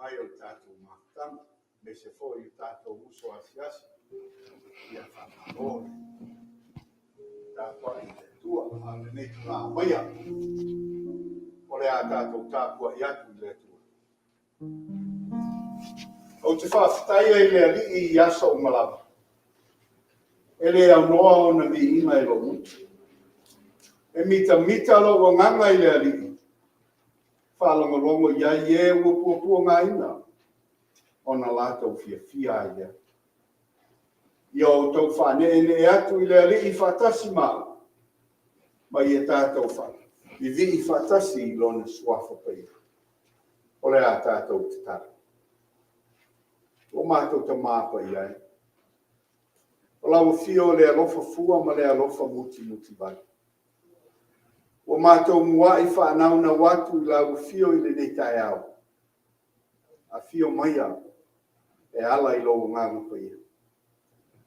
mai o le tatou mafutaga, aemaise foi o tatou uso asiasi. Ia faamalo le tapuai i le Atua. A o lenei tulaga maia, o le a tatou tapuai atu i le Atua. Ou te faafetaia i le Alii i aso uma lava, e le aunoa ona viiga i lou gutu. E mitamita lou agaga i le Alii, faalogologo i ai e ua puapuagaina ona latou fiafia ai lea. Ia outou faaneenee atu i le Alii faatasi ma au, ma ia tatou vivii faatasi i Lona Suafa Paia. O le a tatou tatalo. Lo matou Tama Paia e, o lau Afio o le alofa fua ma le alofa mutimutivale. Ua matou muai faanaunau atu i lau Afio i lenei taeao, afio maia e ala i lou Agaga Paia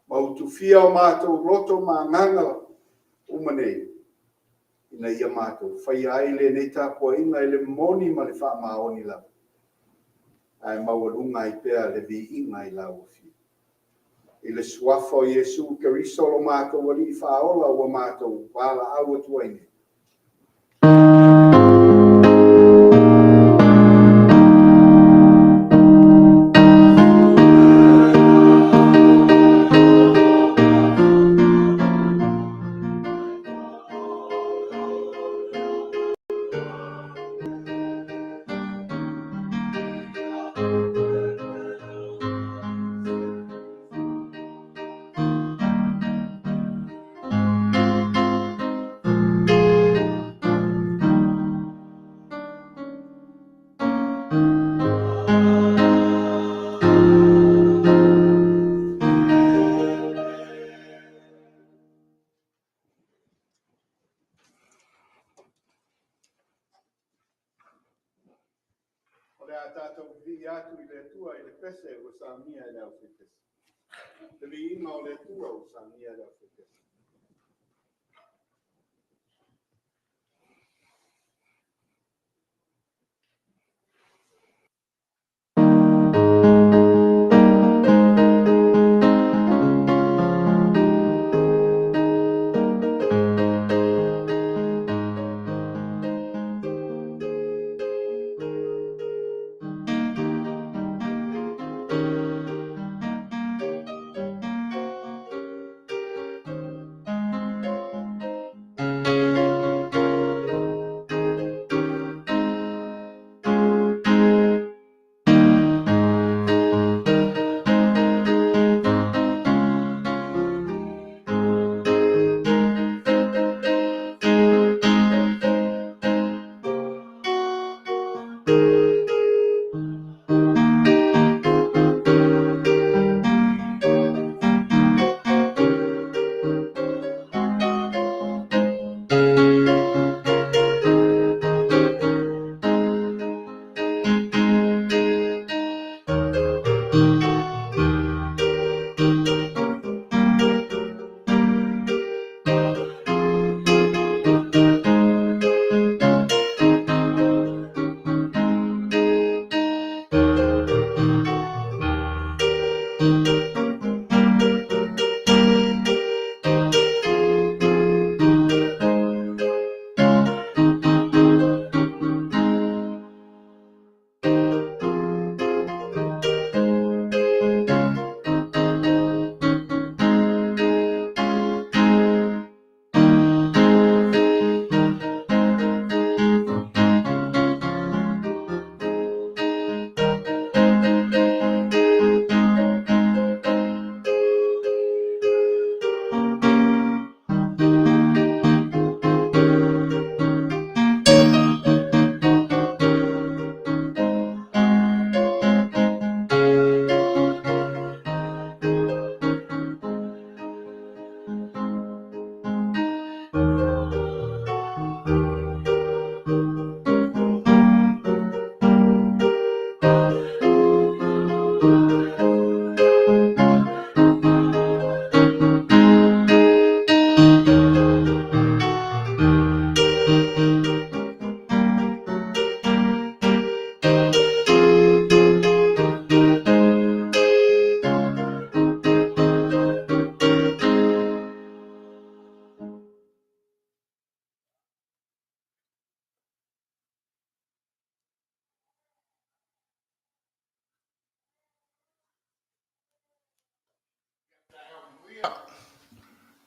ma utufia o matou loto ma agaga uma nei, ina ia matou faia ai lenei tapuaiga i le moni ma le faamaoni lava, ae maualuga ai pea le viiga i lau Afio. I le Suafa o Iesu Keriso lo matou Alii Faaola ua matou valaau atu ai nei. O le a tatou vivii atu i le Atua i le pese ua saunia e le aufaipese. Le viiga o le Atua ua saunia e le aufaipese.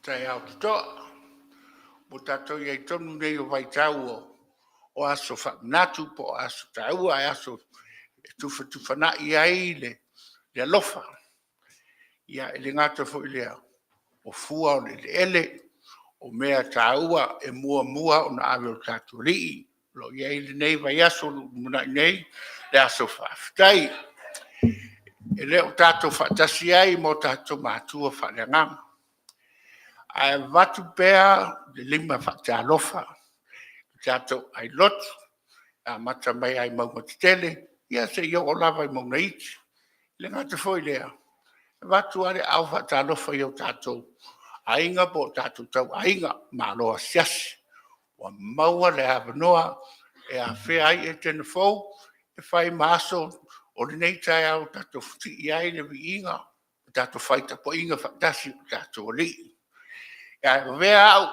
Taeao totoa. Ua tatou i ai tonu nei o vaitau o aso faamanatu po o aso taua, aso e tufatufanai ai le alofa. E le gata foi i lea, o fua o le eleele, o mea taua e muamua ona ave i lo tatou Alii. O lo o i ai lenei vaiaso o lo o lumanai nei, le aso faafetai. E le o tatou faatasi ai ma o tatou matua faale-agaga, ae avatu pea le lima faatalofa i tatou ailotu, e amata mai lava i mauga tetele seia oo lava i mauga iti. E le gata foi i lea, e avatu lava le aao faatalofa i o tatou aiga po o tatou tauaiga. Malo asiasi, ua maua le avanoa e afea ai Etena fou e fai ma aso o lenei taeao tatou te sii ai le viiga ma tatou fai tapuaiga faatasi i lo tatou Alii. Ae avea au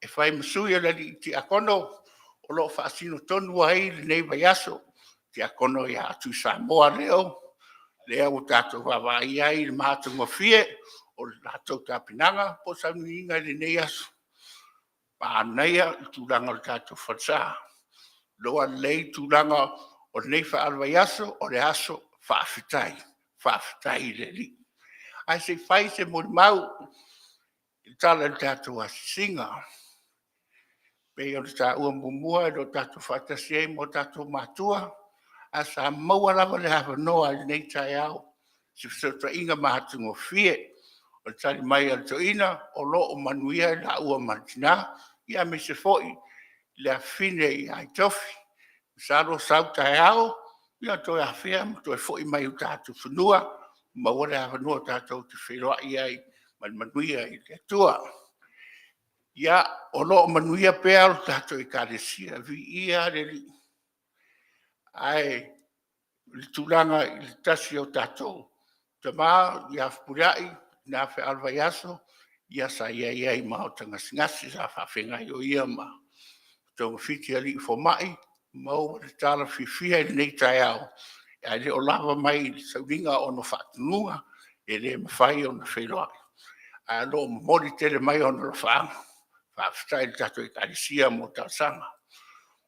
e fai ma sui o le alii tiakono o lo o faasino tonu ai lenei vaiaso, le tiakono ia Tuisamoa Leo, lea ua tatou vaavaai i ai i le matagofie o le latou tapenaga po o sauniga i lenei aso. Manaia le tulaga o le tatou falesa, iloa lelei tulaga o lenei faale-vaiaso, o le aso faafetai, faafetai i le Alii. Ae se i fai se molimau e tala i le tatou asiasiga. E pei ona taua muamua e le o tatou faatasi ai ma o tatou matua, ae sa maua lava le avanoa i lenei taeao i se fesootaiga matagofie. O le tali mai a le toeaina, o lo o manuia i laua ma le tina, aemaise foi le afafine ia Tofi. Masalo sau taeao toe afea ma toe foi mai i o tatou fanua, maua le avanoa tatou te feiloai ai ma le manuia i le Atua. Ia, o lo o manuia pea le tatou Ekalesia, viia le Alii. Ae i le tulaga i le tasi o tatou tama ia Fepuleai i lena vaiaso, sa i ai ai ma ota gasegase, sa faafeagai o ia ma togafiti a alii fomai. Maua le tala fiafia i lenei taeao, ae le o lava mai i le sauniga ona o faatonuga, e le mafai ona feiloai, ae o lo o momoli tele mai ona alofaaga. Faafetai i le tatou Ekalesia mo talosaga.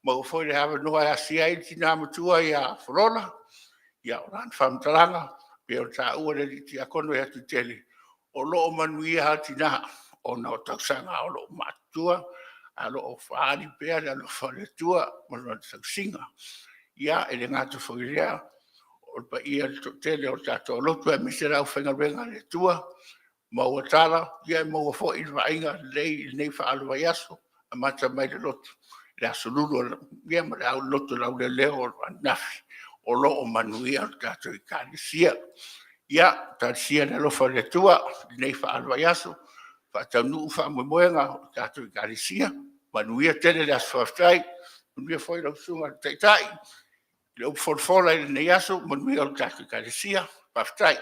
Maua foi le avanoa e asia ai le tina matua ia Falola. Ia, o lana faamatalaga e pei ona taua e le alii tiakono ia Tuitele, o lo o manuia lava tina ona o tausaga o lo o matutua, ae o lo o faaali pea le alofa o le Atua ma Lana tausiga. Ia, e le gata foi i lea, o le paia i le toatele o le tatou lotu aemaise le aufaigaluega a le Atua, maua tala, e maua foi le vaaiga lelei i lenei faale-vaiaso, amata mai i le lotu i le Aso Lulu ma le lotu a le Auleleo ananafi. O lo o manuia le tatou Ekalesia. Ia talosia le alofa o le Atua i lenei faale-vaiaso, faataunuu faamoemoega o le tatou Ekalesia. Manuia tele le aso faafetai. Manuia foi lau Susuga i le Taitai i le upu folafola i lenei aso. Manuia le tatou Ekalesia. Faafetai.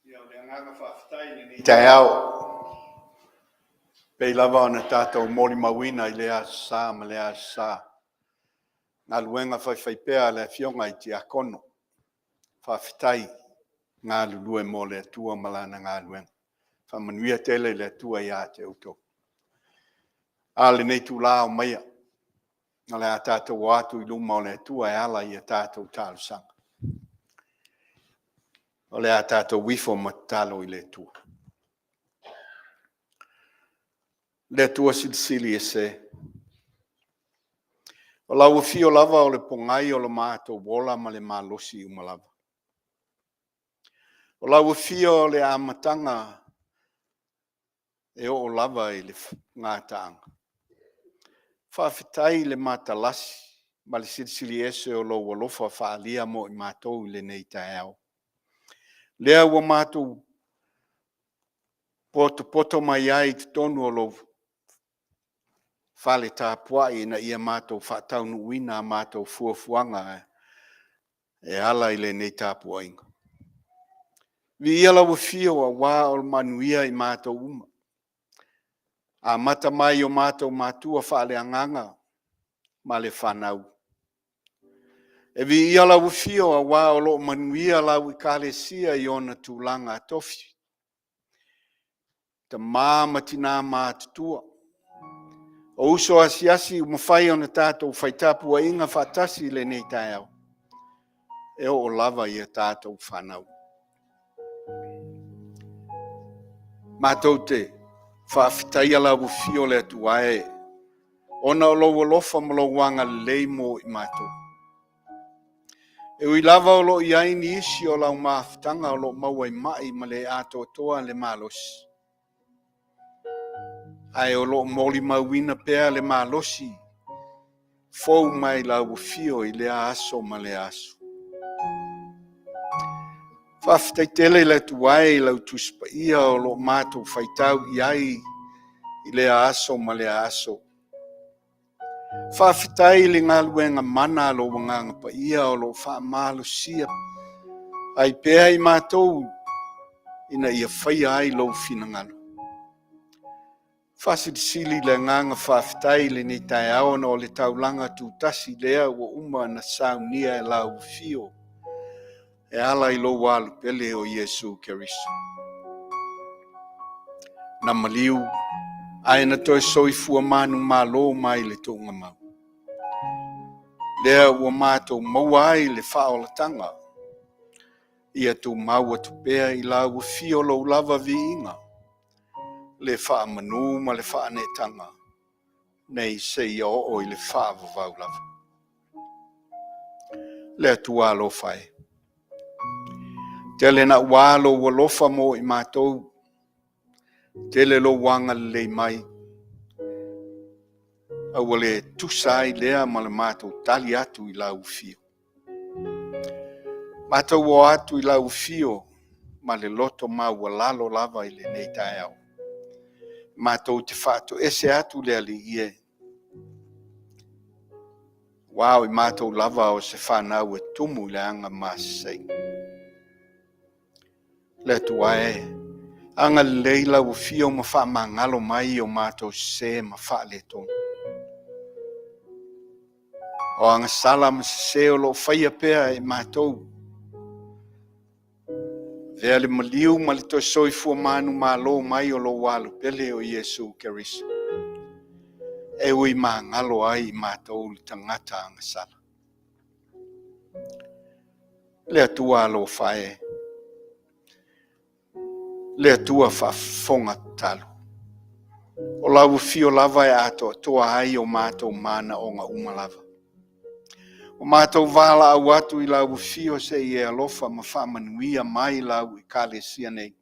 Ia, o le agaga faafetai i lenei taeao, e pei lava ona tatou molimauina i lea Aso Sa ma lea Aso Sa, galuega faifaipea a le Afioga i Tiakono. Faafetai galulue mo le Atua ma Lana galuega. Faamanuia tele le Atua ia te outou. A o lenei itula, omaia, o le a tatou o atu i luma o le Atua e ala i a tatou talosaga. O le a tatou ifo ma tatalo i le Atua. Le Atua Silisili Ese, o lau afio lava o le pogai o lo matou ola ma le malosi uma lava. O lau afio o le amataga e oo lava i le gataaga. Faafetai i le matalasi ma le Silisili Ese o lou alofa faaalia mo i matou i lenei taeao. O lea ua matou potopoto mai ai i totonu o lou fale tapuai ina ia matou faataunuuina a matou fuafuaga e ala i lenei tapuaiga. Viia lau Afio aua o manuia i matou uma, amata mai i o matou matua faaleagaga ma le fanau. E viia lau afio auā o lo o manuia lau Ekalesia i ona tulaga tofi, tamā ma tinā matutua, o uso asiasi ua mafai ona tatou faitapuaiga faatasi i lenei taeao, e oo lava i a tatou fanau. Matou te faafetaia lau afio le Atua e, ona o lou alofa ma lou agalelei mo i matou. E ui lava o lo o i ai nisi o lau mafutaga o lo o maua i mai ma le atoatoa le malosi, ae o lo o molimauina pea le malosi fou mai lau afio i lea aso ma lea aso. Faafetai tele i le Atua e i lau Tusi Paia o lo o matou faitau i ai i lea aso ma lea aso. Faafetai i le galuega mana a lou Agaga Paia o lo o faamalosia ai pea i matou ina ia faia ai lou finagalo. Faasilisili le agaga faafetai i lenei taeao ona o le taulaga tutasi lea ua uma ona saunia e lau afio e ala i lou Alo pele o Iesu Keriso. Na maliu ae na toe soifua manumalo mai le tuugamau. Lea ua matou maua ai le faaolataga, ia tumau atu pea i lau afio lou lava viiga, le faamanu ma le faaneetaga, nei seia oo i le faavavau lava. Le Atua alofa e, tele naua lou alofa mo i matou, tele lou agalelei mai, a ua le tusa ai lea ma le matou tali atu i lau afio. Matou o atu i lau afio ma le loto maualalo lava i lenei taeao. Matou te faatoese atu le Alii e, aua o i matou lava o se fanau e tumu i le aga masei. Le Atua e, agalelei lau afio ma faamagalo mai i o matou sese ma faaletonu. O agasala ma sese o lo o faia pea e matou, avea le maliu ma le toe soifua manumalo mai o lou Alo pele o Iesu Keriso, e ui magalo ai i matou le tagata agasala. Le Atua alofa e, le Atua faafofoga tatalo, o lau afio lava e atoatoa ai o matou manaoga uma lava. O matou valaau atu i lau afio se i e alofa ma faamanuia mai lau Ekalesia nei.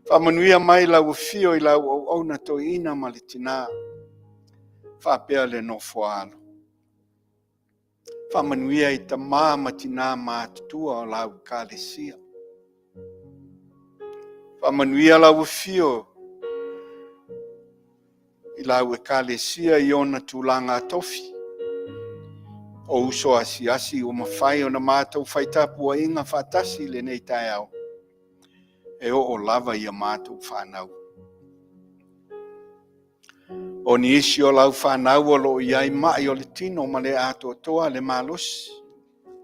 Faamanuia mai lau afio i lau auauna toeaina ma le tina, faapea le nofoaalo. Faamanuia i tamā ma tinā matutua o lau Ekalesia. Faamanuia lau afio i lau Ekalesia i ona tulaga tofi, o uso asiasi ua mafai ona matou faitapuaiga faatasi i lenei taeao, e oo lava i a matou fanau. O nisi o lau fanau o lo o i ai mai o le tino ma le atoatoa le malosi,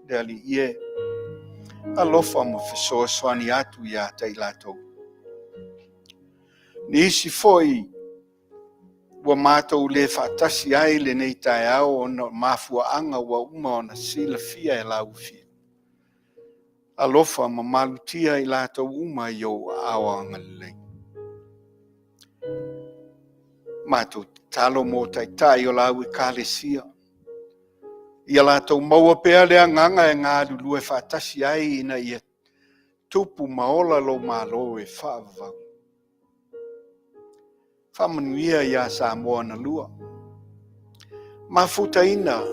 le Alii e, alofa ma fesoasoani atu ia te i latou. Nisi foi ua matou le faatasi ai lenei taeao ona o mafuaaga ua uma ona silafia e lau afio. Alofa ma malutia i latou uma i ou aao agalelei. Matou tatalo mo taitai o lau Ekalesia, ia latou maua pea le agaga e galulue faatasi ai ina ia tupu ma ola lou Malo e faavavau. Faamanuia ia Samoa na lua, mafutaina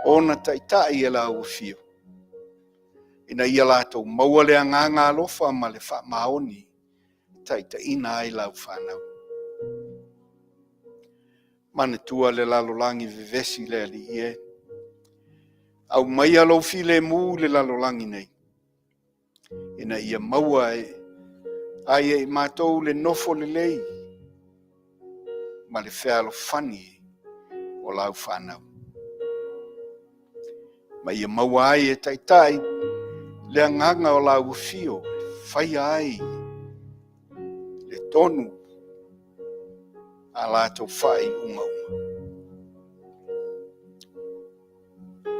ona taitai e lau afio, ina ia latou maua le agaga alofa ma le faamaoni taitaiina ai lau fanau. Manatua le lalolagi vevesi le Alii e, aumaia lou filemu i le lalolagi nei, ina ia maua ai e i matou le nofo lelei ma le fealofani o lau fanau. Ma ia maua ai e Taitai le agaga o lau afio e faia ai le tonu a latou faaiuga uma.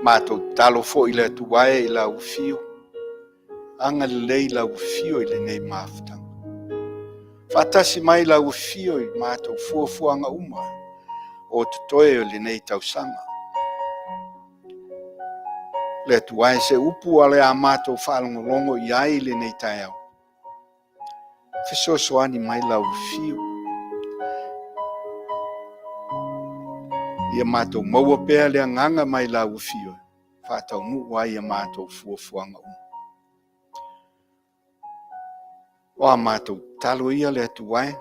Matou tatalo foi i le Atua e i lau afio, agalelei lau afio i lenei mafutaga. Faatasi mai lau afio i matou fuafuaga uma o totoe o lenei tausaga. Le Atua e, se upu o le a matou faalogologo i ai i lenei taeao, fesoasoani mai lau afio. Ia matou maua pea le agaga mai lau afio e faataunuu ai a matou fuafuaga uma. O a matou tatalo ia le Atua e,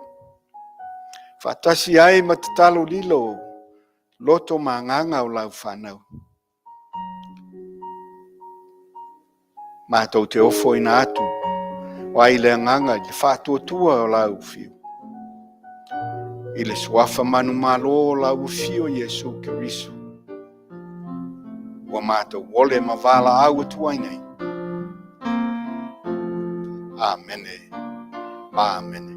faatasi ai ma tatalo lilo loto ma agaga o lau fanau. Matou te ofoina atu ai le agaga i le faatuatua o lau Afio. I le suafa manumalo o lau Afio Iesu Keriso. Ua matou ole ma valaau atu ai nei. Amene. Amene.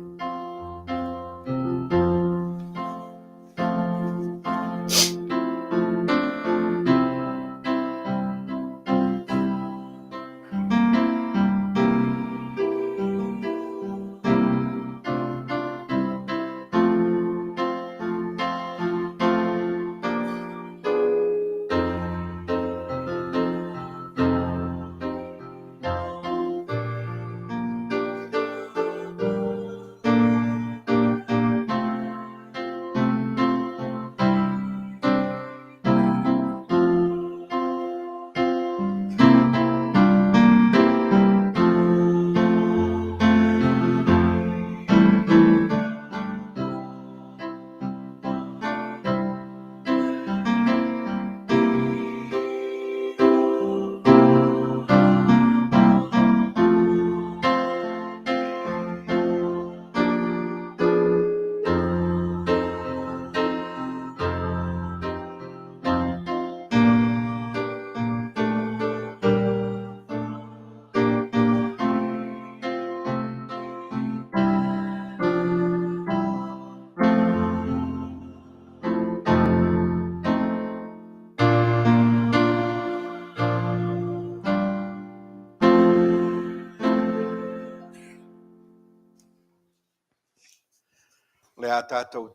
O le a tatou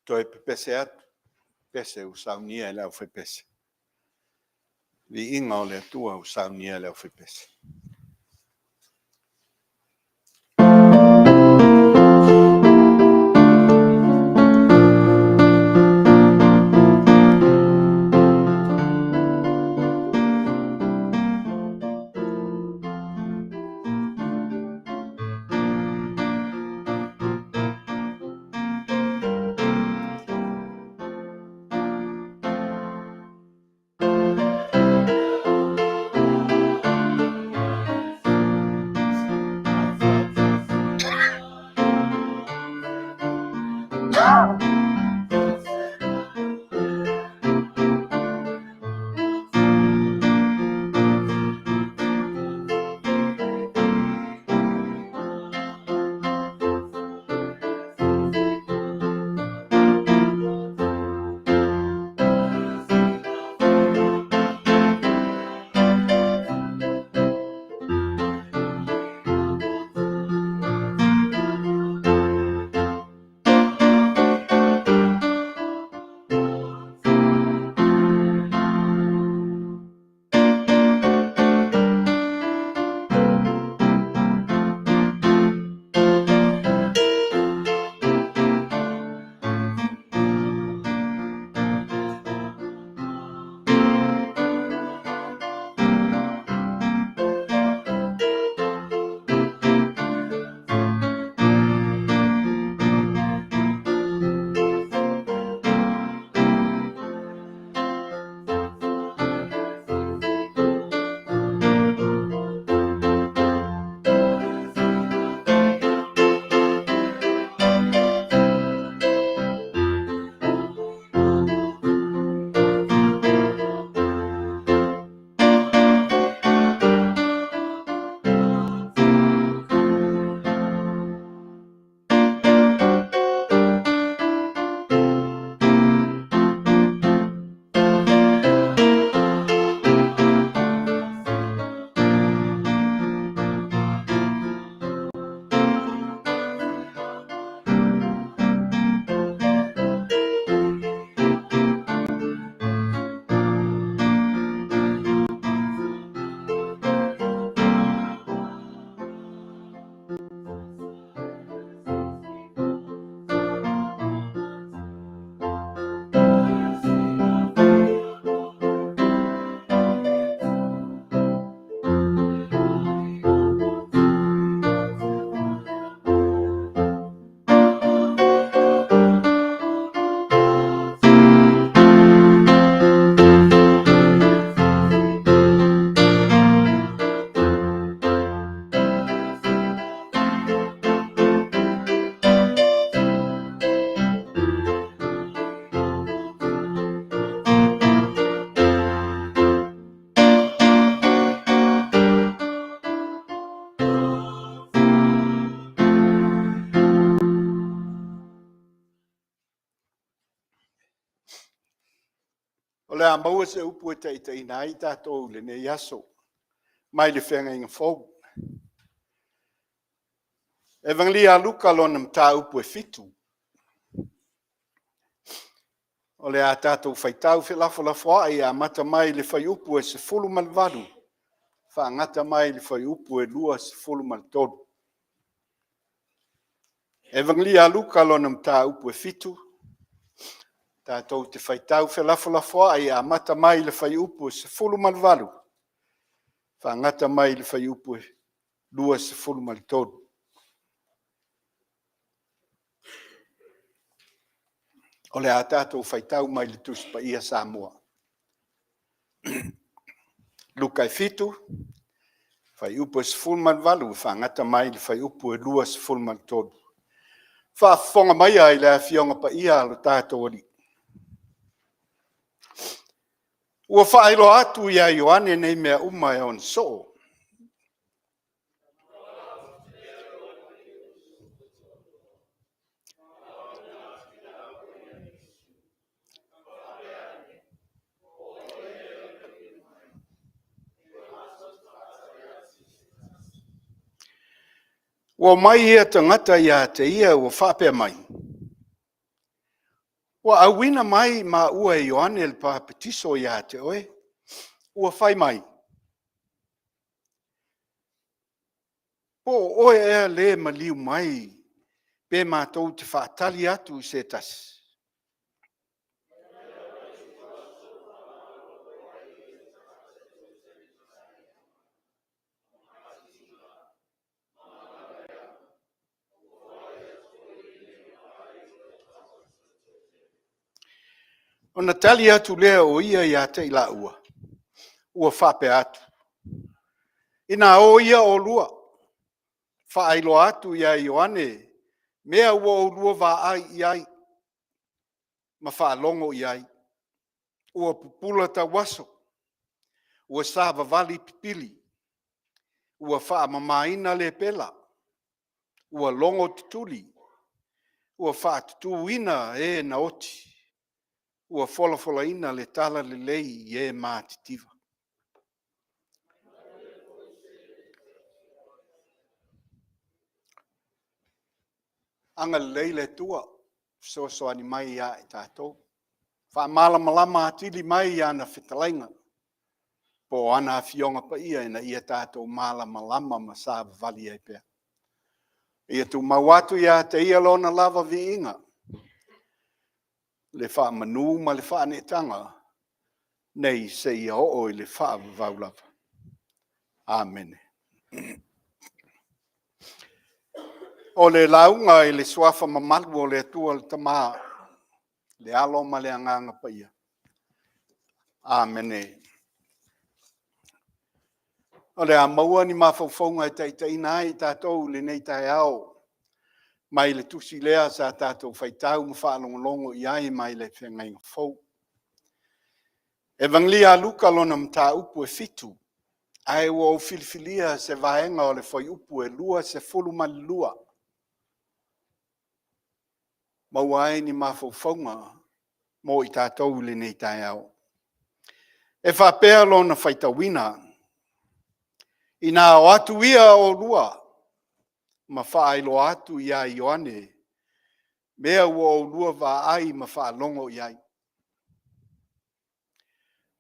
toe pepese atu, pese ua saunia e le aufaipese. Viiga o le Atua ua saunia e le aufaipese. le a maua se upu e taitaiina ai tatou i lenei aso mai le Feagaiga Fou. Evagelia a Luka lona mataupu e 7. O le a tatou faitau felafolafoai e amata mai le fuaiupu e 18 faagata mai le fuaiupu e 23. Evagelia a Luka lona mataupu e 7, tatou te faitau felafolafoai e amata mai le fuaiupu e 18 faagata mai le fuaiupu e 23. O le a tatou faitau mai le Tusi Paia Samoa. Luka e 7, fuaiupu e 18 e faagata mai le fuaiupu e 23. Faafofoga maia i le Afioga Paia a lo tatou Alii. Ua faailoa atu ia Ioane nei mea uma e ona soo. Ua omai ia tagata ia te ia ua faapea mai, Ua auina mai maua e Ioane le papatiso ia te oe, ua fai mai, Po o oe ea le maliu mai pe matou te faatali atu i se tasi? Ona tali atu lea o ia ia te i laua, ua faapea atu, Ina o ia oulua, faailoa atu ia Ioane mea ua oulua vaai i ai ma faalogo i ai, ua pupula tauaso, ua savavali pipili, ua faamamaina lepela, ua logo tutuli, ua faatutuina e na oti, ua folafolaina le talalelei i e matitiva. Agalelei le Atua, fesoasoani mai ia i tatou. Faamalamalama atili mai ana fetalaiga po o ana Afioga Paia ina ia tatou malamalama ma savavali ai pea. Ia tumau atu ia te Ia Lona lava viiga, le faamanu ma le faaneetaga, nei seia oo i le faavavau lava. Amene. O le lauga i le Suafa mamalu o le Atua le Tama, le Alo ma le Agaga Paia. Amene. O le a maua ni mafaufauga e taitaiina ai i tatou i lenei taeao mai le tusi lea sa tatou faitau ma faalogologo i ai mai le Feagaiga Fou. Evagelia a Luka lona mataupu e 7, ae ua ou filifilia se vaega o le fuaiupu e 22, maua ai ni mafaufauga mo i tatou i lenei taeao. E faapea lona faitauina, Ina o atu ia oulua ma faailoa atu ia Ioane mea ua oulua vaai ma faalogo i ai.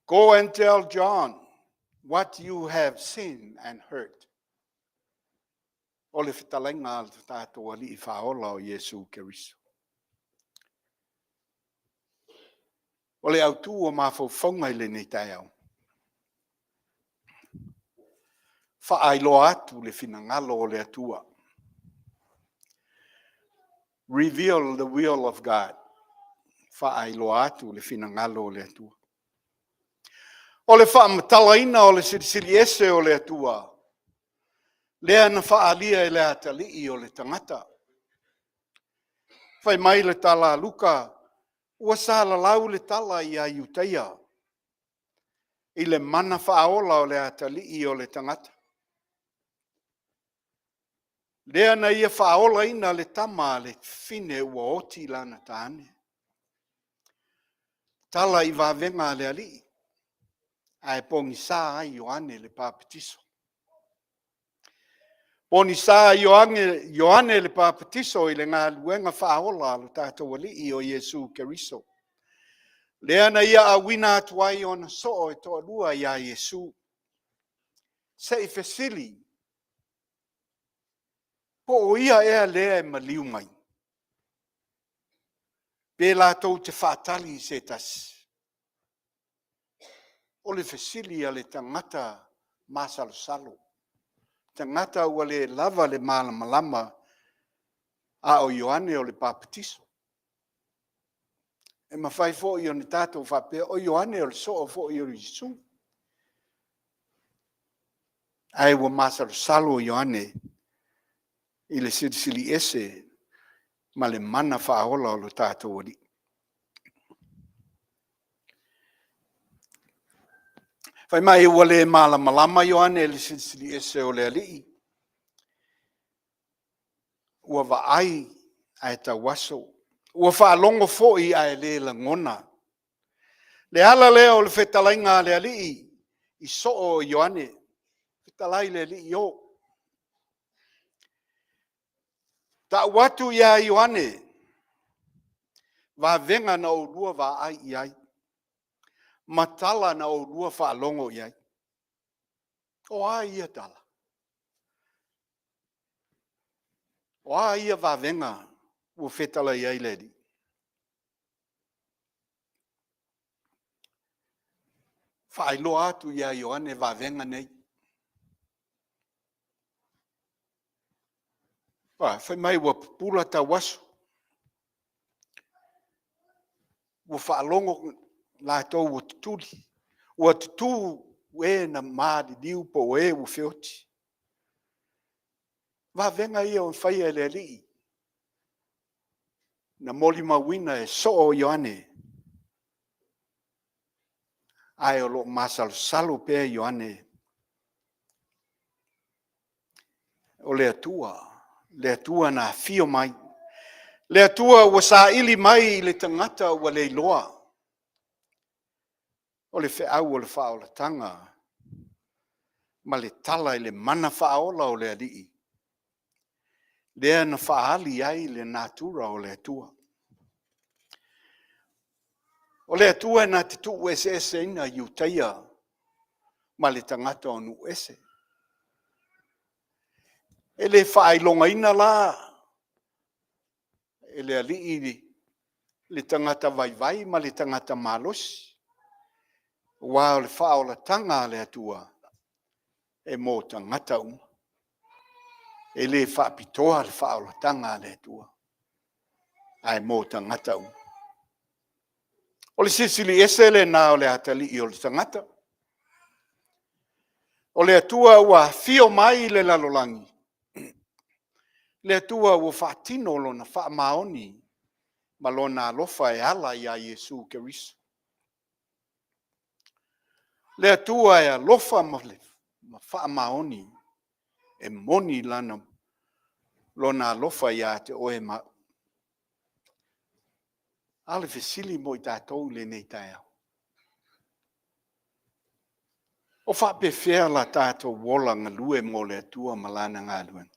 Go and tell John what you have seen and heard. O le fetalaiga a le tatou Alii Faaola o Iesu Keriso. O le autu o mafaufauga i lenei taeao, faailoa atu le finagalo o le Atua. Reveal the will of God. Faailoa atu le finagalo o le Atua. O le faamatalaina o le Silisili Ese o le Atua, lea na faaalia e le atalii o le tagata. Fai mai le tala a Luka, ua salalau le tala ia Iutaia i le mana faaola o le atalii o le tagata, lea na ia faaolaina le tama a le fafine ua oti lana tane. Tala i vavega a le Alii, ae pogisa ai Ioane le Papatiso. Pogisa ai Ioane le Papatiso i le galuega faaola a lo tatou Alii o Iesu Keriso, lea na ia auina atu ai ona soo e toalua ia Iesu, se i fesili, po o ia ea lea e maliu mai? Pe latou te faatali i se tasi? O le fesili a le tagata masalosalo, tagata ua le lava le malamalama, a o Ioane o le Papatiso. E mafai foi ona tatou faapea, o Ioane o le soo foi o Iesu. Ae ua masalosalo Ioane i le Silisili Ese ma le mana faaola o lo tatou Alii. Fai mai ua le malamalama Ioane i le Silisili Ese o le Alii, ua vaai ae tauaso, ua faalogo foi ae le lagona. Le ala lea o le fetalaiga a le Alii i soo o Ioane, fetalai le Alii, ioe. Tau atu ia Ioane vavega na oulua vaai i ai, ma tala na oulua faalogo i ai. O a ia tala? O a ia vavega ua fetalai ai le Alii? Faailoa atu ia Ioane vavega nei. Aua fai mai ua pupula tauaso, ua faalogo latou ua tutuli, ua tutu e na maliliu po o e ua feoti. O vavega ia ua faia e le Alii, na molimauina e soo o Ioane, ae o lo o masalosalo pea Ioane, o le Atua, le Atua na afio mai, le Atua ua saili mai i le tagata ua leiloa, o le feau o le faaolataga ma le tala i le mana faaola o le Alii, lea na faaali ai le natura o le Atua. O le Atua e na te tuueseeseina Iutaia ma le tagata o nuu ese. E le faailogaina la e le Alii le tagata vaivai ma le tagata malosi, aua o le faaolataga a le Atua, e mo tagata uma. E le faapitoa le faaolataga a le Atua, ae mo tagata uma. O le Silisili Ese lena o le atalii o le tagata. O le Atua ua afio mai i le lalolagi, le Atua ua faatino lona faamaoni ma lona alofa e ala ia Iesu Keriso. Le Atua e alofa ma faamaoni, e moni lona alofa ia te oe ma au. A o le fesili mo i tatou i lenei taeao, o faapefea la tatou ola galue mo le Atua ma Lana galuega?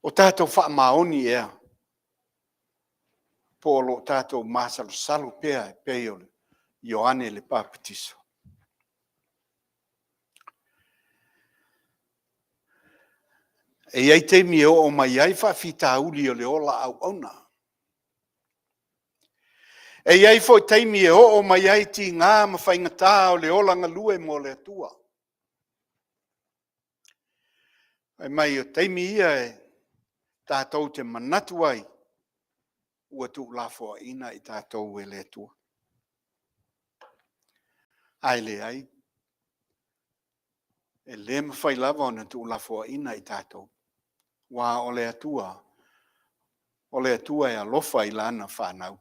O tatou faamaoni ea, po o lo o tatou masalosalo pea e pei o Ioane le Papatiso? E i ai taimi e oo mai ai faafitauli o le ola auauna. E i ai foi taimi e oo mai ai tiga ma faigata o le ola galue mo le Atua. Fai mai o taimi ia e tatou te manatu ai, ua tuulafoaiina i tatou e le Atua. Ae leai, e le mafai lava ona tuulafoaiina i tatou, aua o le Atua, o le Atua e alofa i lana fanau.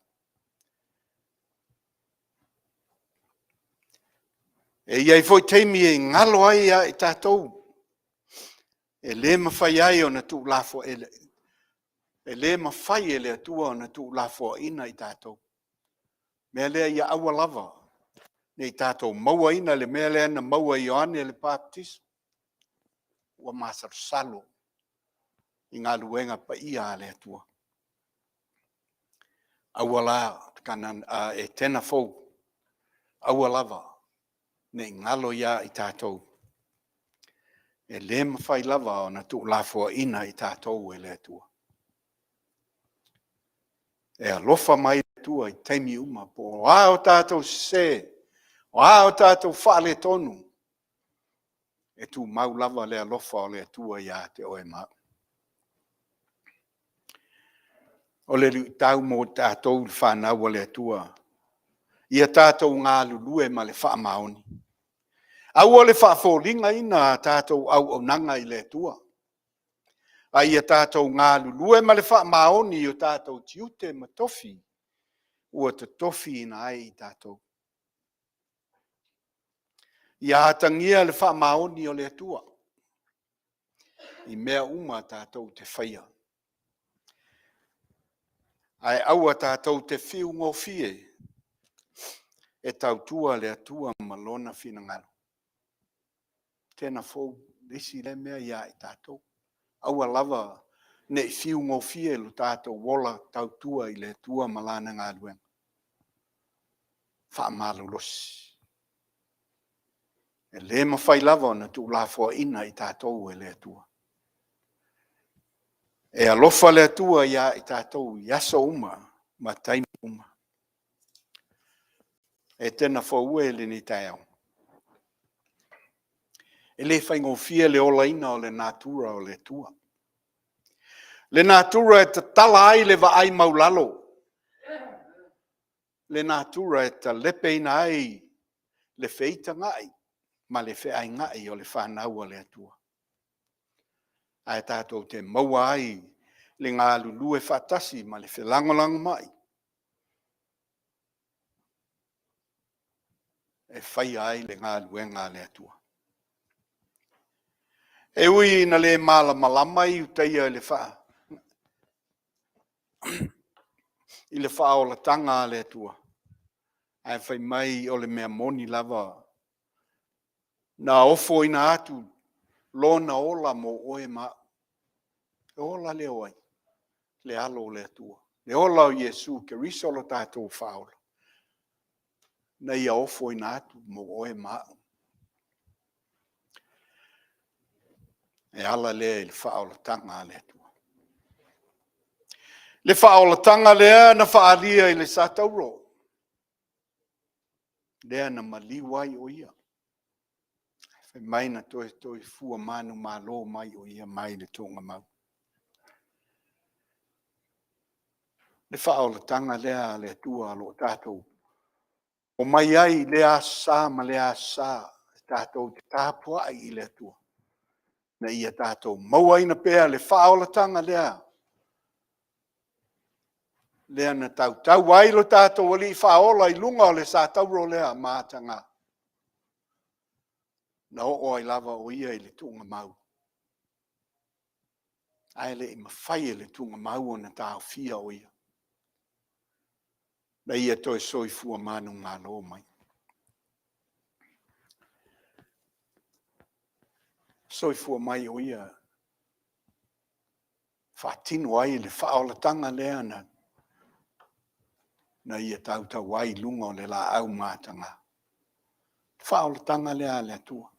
E i ai foi taimi e galo ai ia i tatou, e le mafai ai ona tuulafoaiina, e le mafai e le Atua ona tuulafoaiina i tatou. Mea lea ia aua lava ne i tatou mauaina le mea lea na maua e Ioane le Papatiso, ua masalosalo i galuega paia a le Atua. Aua la Etena fou, aua lava ne i galo ia i tatou, e le mafai lava ona tuulafoaiina i tatou e le Atua. E alofa mai le Atua i taimi uma, po o a o tatou sese, o a o tatou faaletonu, e tumau lava le alofa o le Atua ia te oe ma au. O le luitau mo i tatou le fanau a le Atua, ia tatou galulue ma le faamaoni. Aua le faafoligaina a tatou auaunaga i le Atua, a ia tatou galulue ma le faamaoni i o tatou tiute ma tofi ua totofiina ai i tatou. Ia atagia le faamaoni o le Atua i mea uma tatou te faia. Ae aua tatou te fiu gofie e tautua le Atua ma lona finagalo. Etena fou, le isi lea mea ia i tatou. Aua lava ne i fiu gofie lo tatou ola tautua i le Atua ma Lana galuega. Faamalolosi. E le mafai lava ona tuulafoaiina i tatou e le Atua. E alofa le Atua ia i tatou i aso uma ma taimi uma. Etena fou e i lenei taeao, e le faigofie le olaina o le natura o le Atua. Le natura e tatala ai le vaai maualalo, le natura e talepeina ai le feitagai ma le feaigai o le fanau a le Atua. Ae tatou te maua ai le galulue faatasi ma le felagolagomai e faia ai le galuega a le Atua. E ui ina le malamalama Iutaia i le faaolataga a le Atua, ae fai mai o le mea moni lava, na ofoina atu Lona ola mo oe ma au. Le ola lea o ai? Le Alo o le Atua. Le ola o Iesu Keriso o lo tatou Faaola, na Ia ofoina atu mo oe ma au. E ala lea i le faaolataga a le Atua. Le faaolataga lea na faaalia i le satauro, lea na maliu ai o Ia, fai mai na toe soifua manumalo mai o Ia mai le tuugamau. Le faaolataga lea a le Atua o lo o tatou omai ai i lea Aso Sa ma lea Aso Sa, tatou te tapuai i le Atua, ina ia tatou mauaina pea le faaolataga lea, lea na tautau ai lo tatou Alii Faaola i luga o le satauro lea mataga, na oo ai lava o Ia i le tuugamau, ae le i mafai e le tuugamau ona taofia o Ia, na Ia toe soifua manumalo mai. Soifua mai o Ia faatino ai le faaolataga lea na Ia tautau ai i luga o le laau mataga. Le faaolataga lea a le Atua,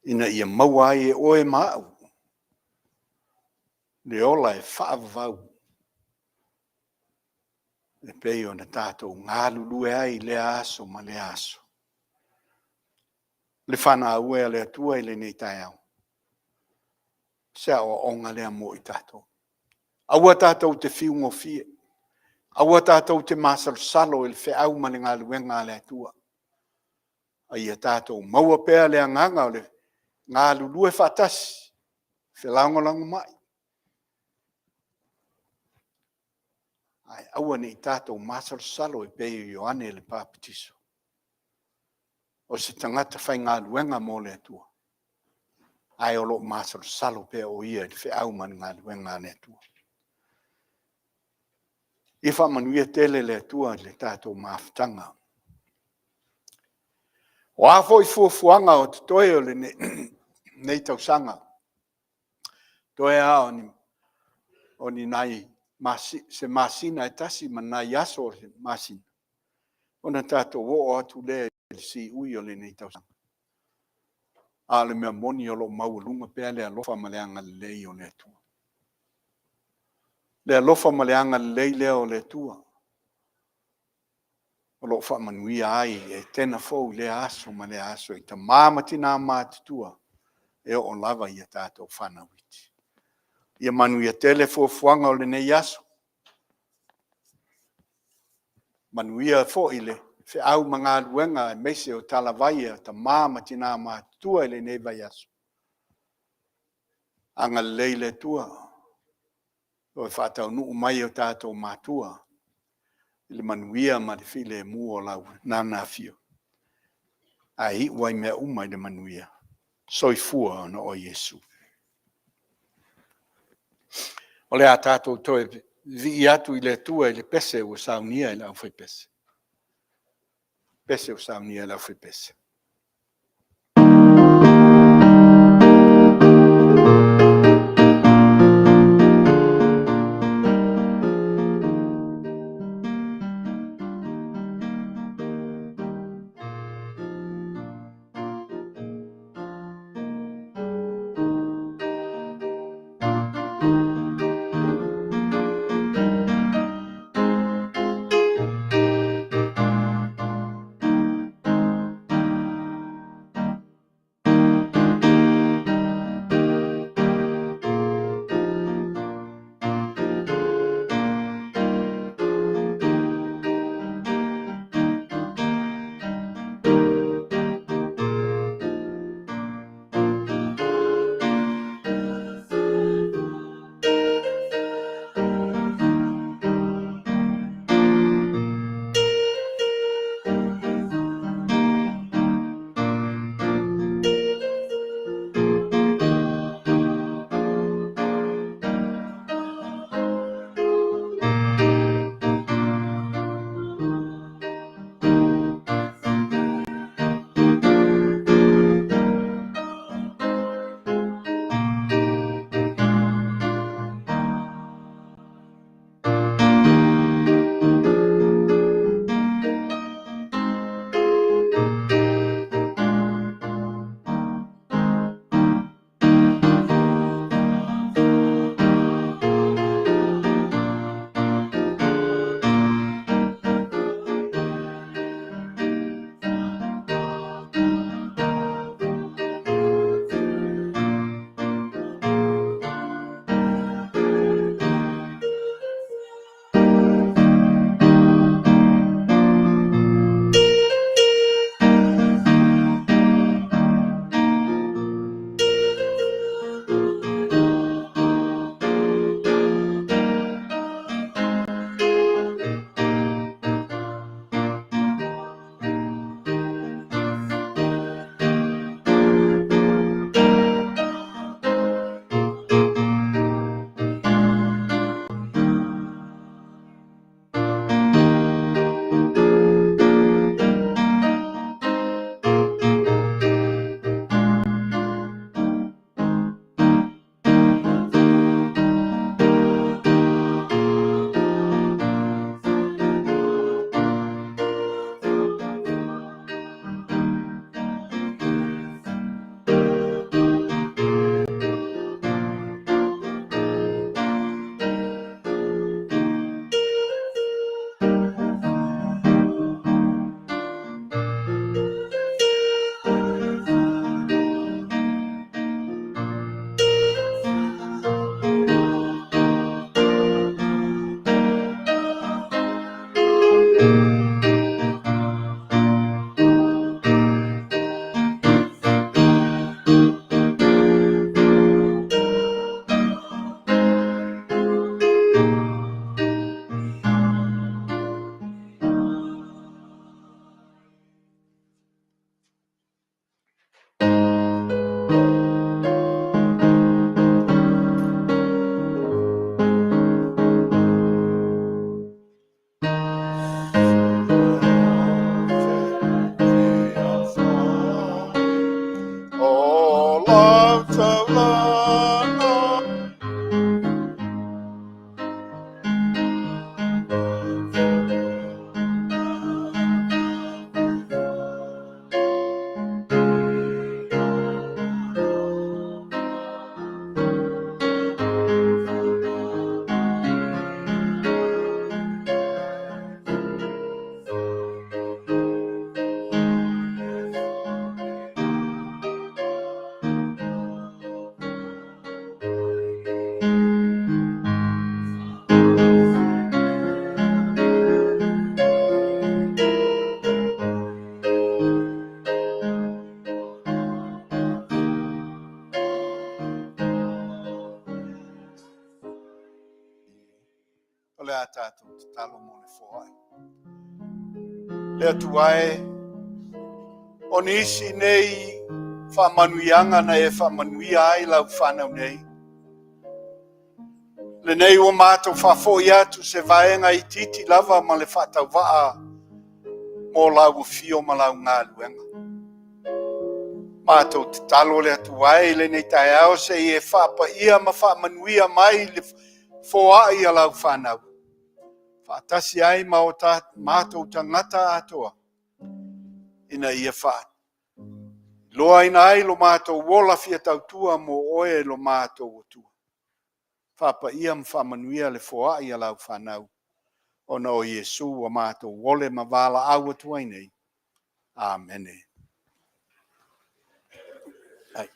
ina ia maua ai e oe ma au le ola e faavavau e pei ona tatou galulue ai i lea aso ma lea aso. Le fanau e a le Atua i lenei taeao, o se aoaoga lea mo i tatou. Aua tatou te fiu gofie, aua tatou te masalosalo i le feau ma le galuega a le Atua, a ia tatou maua pea le agaga o le galulue faatasi, felagolagomai, ae aua ne i tatou masalosalo e pei o Ioane le Papatiso, o se tagata faigaluega mo le Atua, ae o lo o masalosalo pea o ia i le feau ma le galuega a le Atua. Ia faamanuia tele le Atua i le tatou mafutaga. O a foi fuafuaga o totoe o lenei tausaga, toe lava o se masina e tasi ma nai aso o le masina, ona tatou oo atu lea i le siui o lenei tausaga. A o le mea moni o lo o maualuga pea le alofa ma le agalelei o le Atua. Le alofa ma le agalelei lea o le Atua o lo o faamanuia ai i Etena fou i lea aso ma lea aso i tama ma tina matutua, e oo lava i a tatou fanau iti. Ia manuia tele fuafuaga o lenei aso. Manuia foi le feau ma galuega aemaise o talavai a tama ma tina matutua i lenei vaiaso. Agalelei le Atua, toe faataunuu mai o tatou matua i le manuia ma le filemu o Lana Afioga, ae iu ai mea uma i le manuia. Soifua ona oe Iesu. O le a tatou toe vivii atu i le Atua i le pese ua saunia e le aufaipese. Le pese ua saunia e le aufaipese. lau taulaga. O le a tatou tatalo mo le foai. Le Atua e, o nisi nei faamanuiaga na e faamanuia ai lau fanau nei, lenei ua matou faafoi atu se vaega itiiti lava ma le faatauvaa mo lau afio ma lau galuega. Matou tatalo le Atua e i lenei taeao se i e faapaia ma faamanuia mai le foai a lau fanau, faatasi ai ma o matou tagata atoa, ina ia faailoaina ai lo matou ola fia tautua mo oe lo matou Atua. Faapaia ma faamanuia le foai a lau fanau, ona o Iesu ua matou ole ma valaau atu ai nei. Amene. Ai.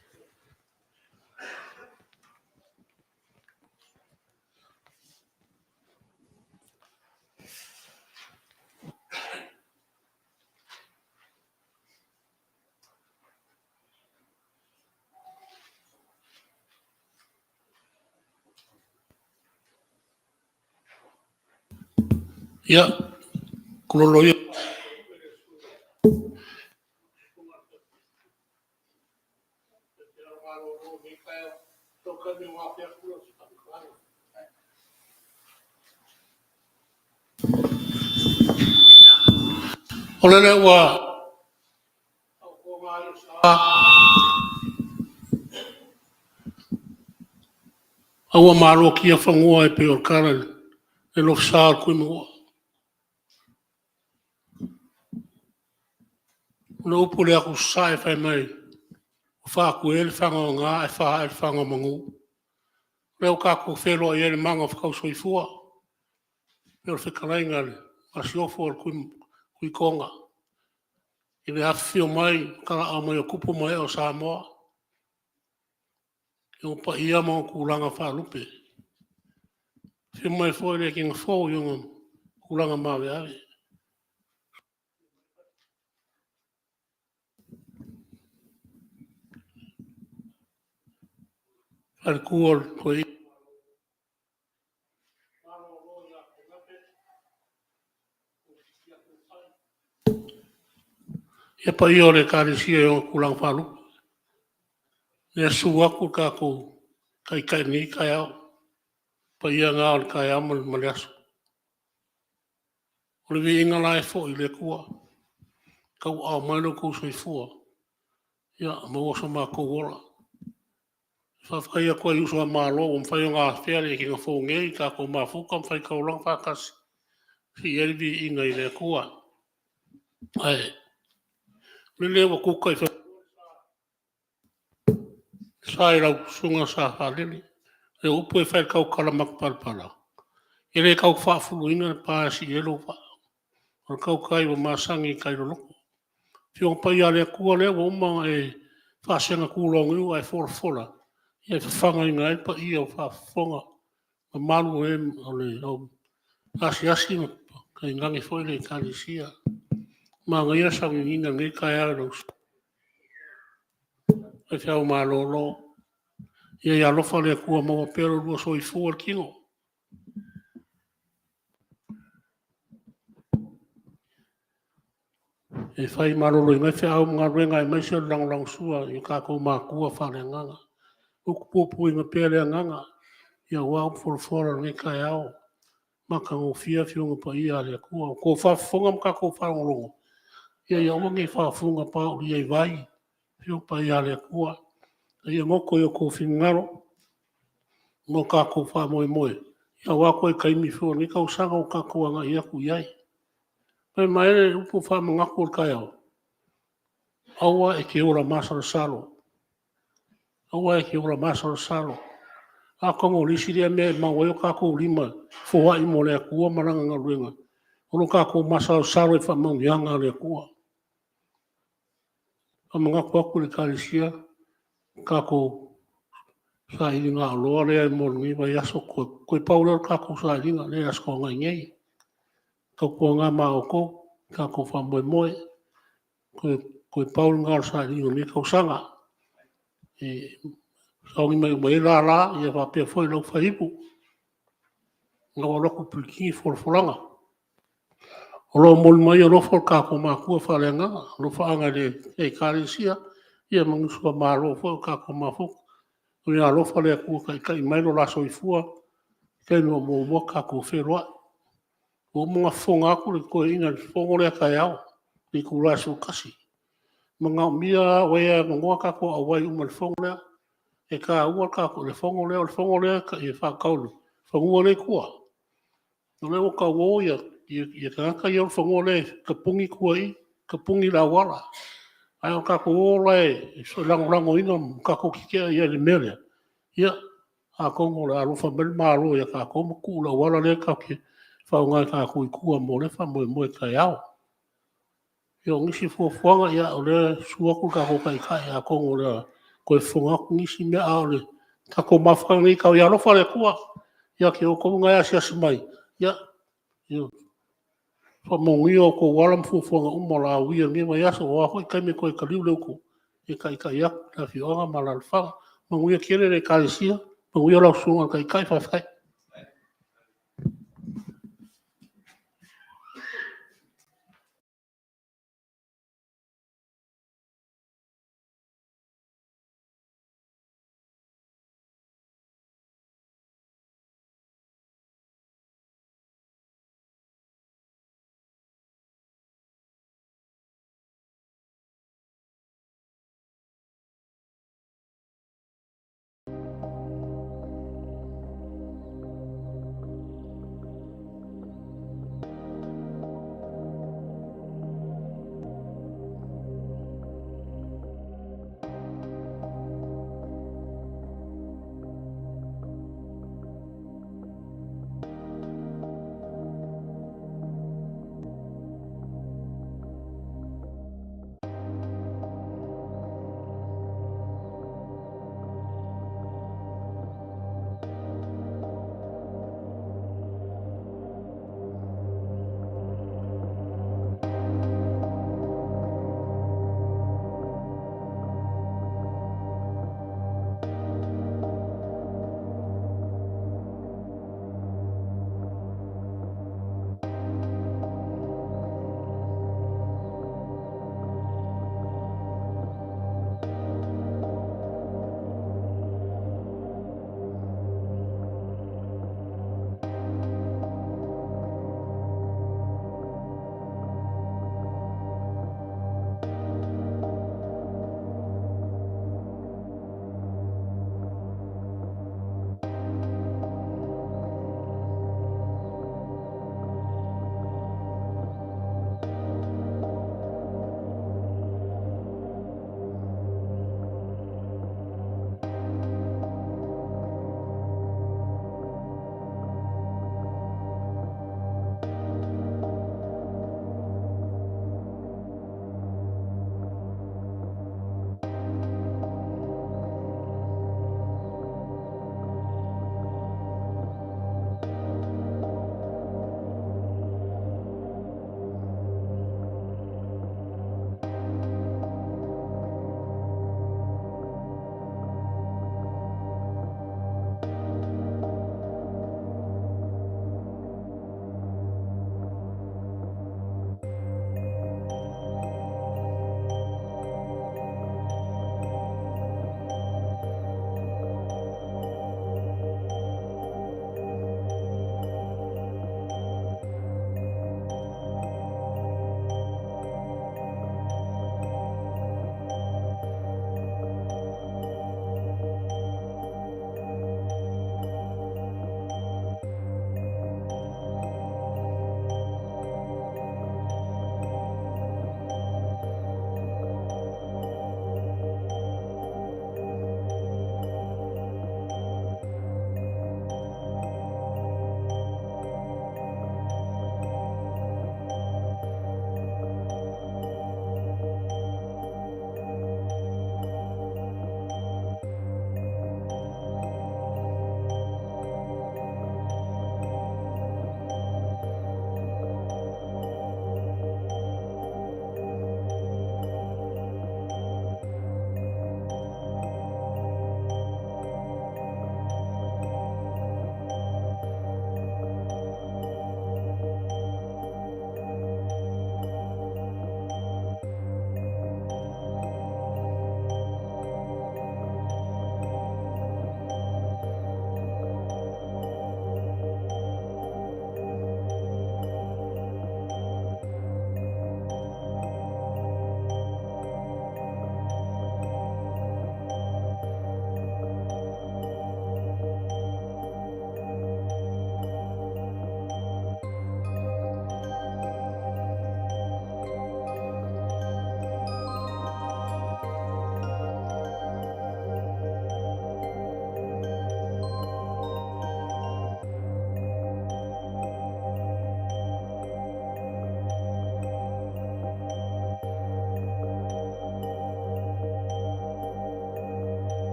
Ia, kulolo ia. O lele ua a ua malotia fanua e pei o le tala i le alofsa o le Tuimanua. O le upu i le atu Sasae fai mai, ua faatuiai le fana o aana ae faaae le fana o manu. O lea ua tatou feiloai ai i le magafetau soifua e pei o le fetalaiga i le Masiofo o le Tuitoga i le afifio mai ma talaaao mai o tupu ma ee o Samoa i ona paia ma ona tulaga faalupe. Afio mai foi le Leatinuu fou i ona tulaga maveave. Le faletua o le Toeaina ia paia o le Ekalesia i ona tulaga faalupe. Ia susu atu le tatou Taitai i lenei taeao, o paia na o le taeao ma le aso. O le viiga la e foi i le Atua ua tauaao mai lo outou soifua maua so matou ola. E faafetai atu ai i uso a Malo ua mafai ona afea le ekega fou nei i tatou mafuta ma faitaulaga faatasi e sii ai le viiga i le Atua. Ae o lele ua tuta i le sa i lau Susuga Sa Faalele. O upu e fai i le tautala matapalapala, e le tau faafuluina le pa e sii ai lou vaa, o le tautai ua masani i tai loloto. Afioga Paia a le Atua o lea ua uma ona e faasega tulauniu ae folafola e fafagaina ai paia ua faafofoga, mamalu o e o le au asiasi tainane foi le Ekalesia. Manaia le sauniga i lenei taeao i lau faifeau malolo. Ia ia alofa le Atua maua pea lo oulua soifua ma le tino e fai maloloina ai feau ma galuega aemaise o le lagolagosua i o tatou matua faaleagaga. Utupupuina pea le agaga aua upu folafola o lenei taeao, matagofie Afioga Paia a le Atua. Ua outou faafofoga ma tatou faalogologo, ia aua ne i faafugapaolia i vai Afioga Paia a le Atua. A ia goto i o outou finagalo mo tatou faamoemoe aua toe taimi foi o lenei tausaga ua tatou agai atu i ai. Fai mai le upu faamanatu o le taeao, aua e te ola masalosalo, aua e te ola masalosalo. Atonu o le isi lea mea e mau ai o tatou lima e foai mo le Atua ma Lana galuega, o lo tatou masalosalo i faamanuiaga a le Atua. E faamanatu atu i le Ekalesia le tatou sailigaoloa lea mo lenei vaiaso, toe pau lea o le tatou sailiga lea i Aso Toonai nei. Tautuana ma outou tatou faamoemoe, toe pau lena o le sailiga o lenei tausaga e sauni uma mai ai lala faapea foi le aufaiipu. Ina ua alu atu Kuikini folafolaga. O lo o momoli mai alofa o le tatou Matua faaleagaga, alofaaga i le Ekalesia ma uso a Malo foi ua tatou mafuta. Ia alofa le Atua taitai mai lo la soifua i taimi o muamua tatou feiloai. Ua uma ona fofoga atu le toeaina i le fono lea a taeao i le itula e 11:00. E manaomia lava o ai e avanoa tatou auai uma i le fono lea. E taua le fono lea, o le fono lea e faatatau i le fanua lea e i tua. O lea ua tauo tagata ia o le fanua lea e tapuni tua i i, tapuni i le auala. Ae a tatou o la e lagolagoina ma tatou tetee i ai i le mea lea, ia atonu o le a alofa mai le Malo ia tatou ma tuu le auala lea tatou te faaaoga e tatou i tua mo lea faamoemoe taeao. Ia o nisi fuafuaga, ia o lea e susu atu le tatou Taitai atonu o le a toe fofoga atu nisi mea, a o le tatou mafutaga nei, ia alofa le Atua ia te outou na e asiasi mai, ia faamanuia outou ala ma fuafuaga uma o le a uia i lenei vaiaso, o a foi taimi e toe taliu le utu e taitai atu le afioaga ma alaalafaga. Manuia tele le Ekalesia, manuia lau Susuga i le Taitai, faafetai.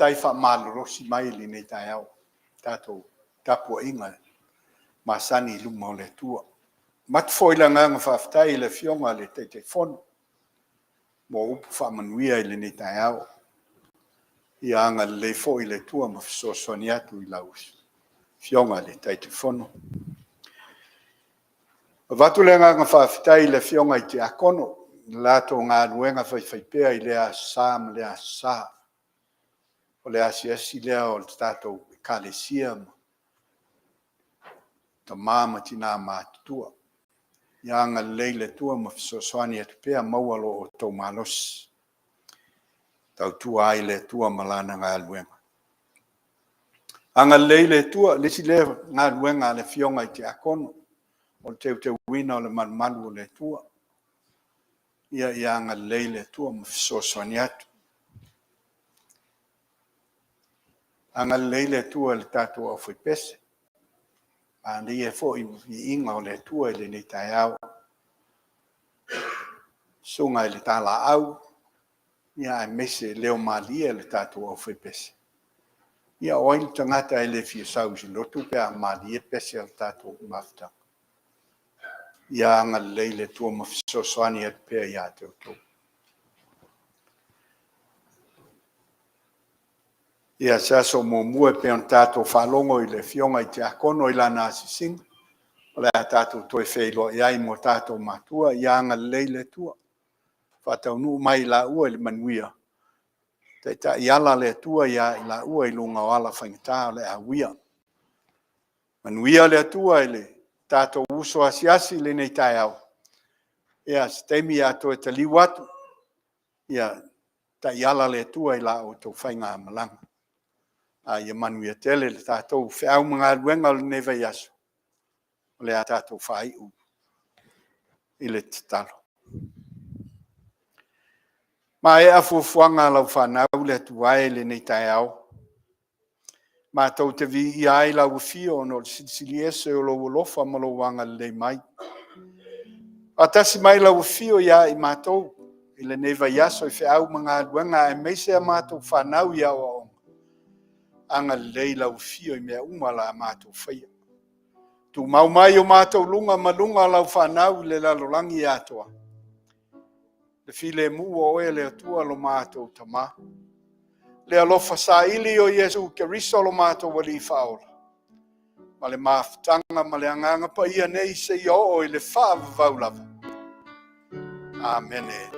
Faafetai faamalolosi mai i lenei taeao, tatou tapuaiga masani i luma o le Atua. Avatu foi le agaga faafetai i le Afioga i le Taitaifono mo upu faamanuia i lenei taeao. Ia agalelei foi le Atua ma fesoasoani atu i lau Afioga i le Taitaifono. Avatu le agaga faafetai i le Afioga i Tiakono i le latou galuega faifaipea i lea Aso Sa ma lea Aso Sa. O le asiasi lea o le tatou Ekalesia ma tama ma tina matutua. Ia agalelei le Atua ma fesoasoani atu pea, maua lo outou malosi e tautua ai i le Atua ma Lana galuega. Agalelei le Atua, le isi lea galuega a le Afioga i Tiakono, o le teuteuina o le malumalu o le Atua. Ia agalelei le Atua ma fesoasoani atu. Agalelei le Atua i le tatou aufaipese. Malie foi le viiga o le Atua i lenei taeao. Susuga i le Talaau, aemaise le leo malie o le tatou aufaipese. Ia o ai le tagata e le fia sau i se lotu pe a malie pese a le tatou mafutaga? Ia agalelei le Atua ma fesoasoani atu pea ia te outou. Ia, se aso muamua e pei ona tatou faalogo i le Afioga i le Tiakono i lana asiasiga, o le a tatou toe feiloai ai ma o tatou matua. Ia agalelei le Atua, faataunuu mai i laua i le manuia, taitai ala le Atua ia i laua i luga o ala faigata o le a uia. Manuia le Atua i le tatou uso asiasi i lenei taeao. Ia, se taimi toe taliu atu, ia taiala le Atua i la outou faigamalaga. A ia manuia tele le tatou feau ma galuega o lenei vaiaso. O le a tatou faaiu i le tatalo. Maea fuafuaga a lau fanau le Atua e i lenei taeao, matou te viia ai lau afio ona o le silisili ese o lou alofa ma lou agalelei mai. Faatasi mai lau afio ia i matou i lenei vaiaso i feau ma galuega aemaise a matou fanau i aoaoga. Agalelei lau afio i mea uma o le a matou faia. Tumau mai o matou luga ma luga o lau fanau i le lalolagi atoa. Le filemu o oe le Atua lo matou Tama. Le alofa saili o Iesu Keriso lo matou Alii Faaola, ma le mafutaga ma le Agaga Paia nei seia oo i le faavavau lava. Amene.